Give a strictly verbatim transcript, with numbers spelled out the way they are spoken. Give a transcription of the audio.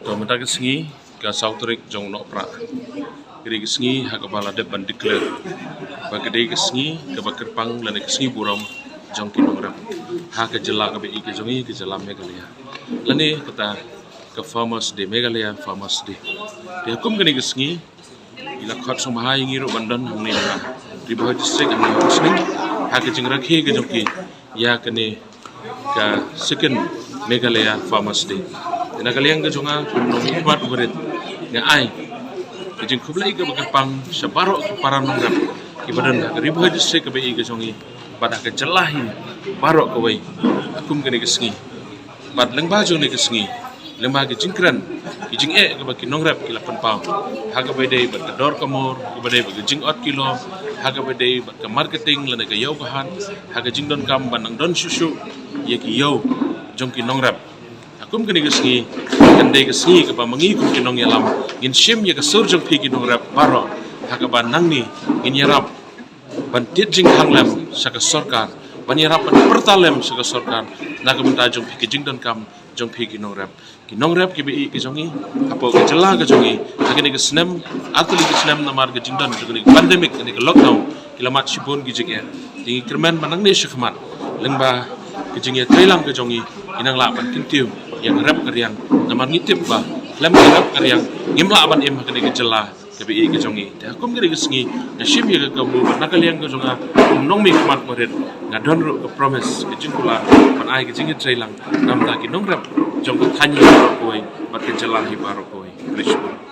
Ka mynta ka sngi ka saw tarik jong u Nohprah, ka dei ka sngi ha kaba la dep ban declare ba ka dei ka sngi kaba kyrpang lane ka sngi burom jong ki nongrep ha ka jylla kaba ïeit ka jong ngi, ka jylla Meghalaya, lane kata ka Farmers Day, Meghalaya Farmers Day. Te ha kum kane ka sngi, i la khot sngewbha ïa ngi ruh ban don hangne ha Ri Bhoi District, hangne ha Umsning, ha ka jingrakhe ka jong ki ïa kane ka second Meghalaya Farmers Day. Te na ka liang ka jong nga kum u nongmihkhmat u barit, nga ai ka jingkhublei kaba kyrpang sha baroh ki para nongrep kiba don ha ka Ri Bhoi District kaba ïeit ka jong ngi, bad ha ka jylla hi baroh kawei, ha kum kane ka sngi. Bad lyngba jong kane ka sngi, lyngba ka jingkren, ka jingeh kaba ki nongrep ki la pynpaw, ha kaba dei bad ka dor ka mor, kaba dei bad ka jingot kilo, ha kaba dei bad ka marketing lane ka ïew ka hat, ha ka jingdonkam ban nang don shuh shuh ïa ki ïew jong ki nongrep. Ha kum kane ka sngi kan dei ka sngi kaba ma ngi kum ki nongïalam ngin shim ïa ka sur jong phi ki nongrep baroh, ha kaba nangne ngin ïarap ban tied jingkhang lem sha ka sorkar, ban ïarap ban pyrta lem sha ka sorkar na ka bynta jong phi, ka jingdonkam jong phi ki nongrep. Ki nongrep kiba ïeit ki jong ngi, hapoh ka jylla ka jong ngi, ha kane ka snem, artylli ki snem namar ka jingdon jong kane ka pandemic, kane ka lockdown, ki la mad shibun ki jingeh. Te ngi kyrmen ba nangne shakhmat, lyngba ka jingïatreilang ka jong ngi, ngin nang lah ban kyntiew ïa ka rep ka riang, namar ngi tip ba khlem ka rep ka riang ngim lah ban im ha kane ka jylla kaba ïeit ka jong ngi. Te ha kum kane ka sngi, nga shim ïa ka kabu bad na ka liang ka jong nga kum u nongmihkhmat u barit, nga don ruh ka promise, ka jingkular ban ai ka jingïatreilang na bynta ki nongrep jong ka thaiñ hi baroh kawei bad ka jylla hi baroh kawei. Khublei shibun.